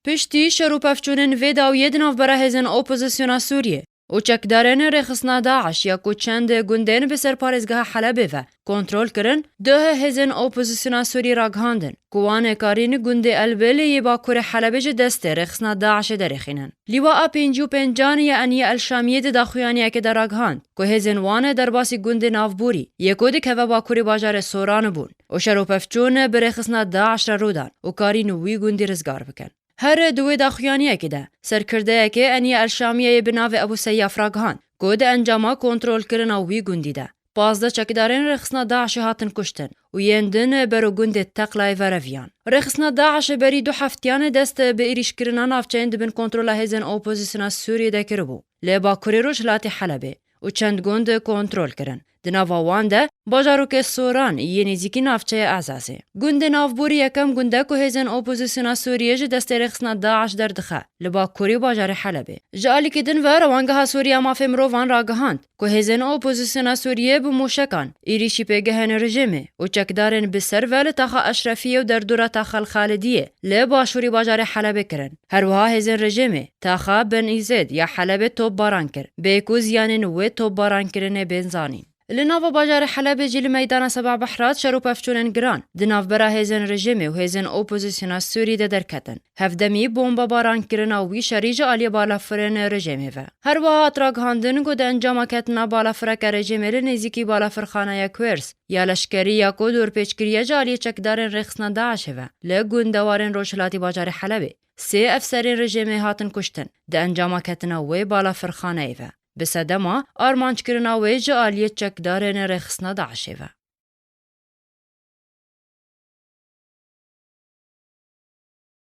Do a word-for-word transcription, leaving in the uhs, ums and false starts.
Piştî şer û pevçûnên vê dawiyê di navbera hêzên opozisyona Sûriyê û çekdarên rêxistina DAIŞ ya ku çend gundên bi ser parêzgeha Helebê ve kontrol kirin, duh hêzên opozisyona Sûrî ragihandin ku wan ê karîn gundê Elbil yê bakurê Helebê ji destê rêxistina DAIŞê derêxînin. Lîwa a pêncî û pêncan ya Eniye El Şamiyê di daxuyaniyekê de ragihand ku hêzên wan derbasî gundê navborî yê ku dikeve bakurê bajarê Soran bûn û şer û pevçûn bi rêxistina DAIŞ re rû dan û karîn wî gundî rizgar bikin. Her di wê daxuyaniyekê de, serkirdeyekê Eniye El Şamiyeyê bi navê Ebû Seyaf ragihand ku di encama kontrolkirina wî gundî de pazdeh çekdarên rêxistina DAIŞê hatin kuştin û yên din bero gundê Teqlayê vereviyan. Rêxistina DAIŞê berî du heftiyan dest bi êrîşkirina navçeyên di bin kontrola hêzên opozisyona Sûriyê de kiribû, li bakurê rojhilatê Helebê û çend gund kontrol kirin. Di nava wan de bajarokê Soran yê nêzîkî navçeya Ezazê. Gundê navborî yekem gund e ku hêzên opozisyona Sûriyê ji destê rêxistina DAIŞ derdixe li bakurê bajarê Helebê. Ji alîkî din ve Rewangeha Sûriya Mafê Mirovan ragihand ku hêzên opozisyona Sûriyê bi mûşekan êrîşî pêgehên rejîmê û çekdarên bi ser ve li taxa Eşrefiyê û derdora taxa El Xalidiyê li başûrê bajarê Helebê kirin. Her wiha hêzên rejîmê taxa Bin Îzêd ya Helebê topbaran kir, bê ku ziyanên wê topbarankirinê bên zanîn. Li nava bajarê Helebê jî li meydana Sebah Behrat şer û pevçûnên giran di navbera hêzên rejîmê û hêzên opozisyona Sûrî de derketin. Hevdemî bombebaran kirina wî şerî ji aliyê balafirên rejîmê ve. Her wiha hat ragihandin ku di encama ketina balafireke rejîmê li nêzîkî balafirxaneya Kwêrs ya leşkerî ya ku dorpêç kiriye ji aliyê çekdarên rêxistina DAIŞê ve li gundewarên rojhilatî bajarê Helebê sê efserên rejîmê hatin kuştin di encama ketina wê balafirxaneyê ve. Bi sedema armanckirina wê ji aliyê çekdarên rêxistina DAIŞê ve.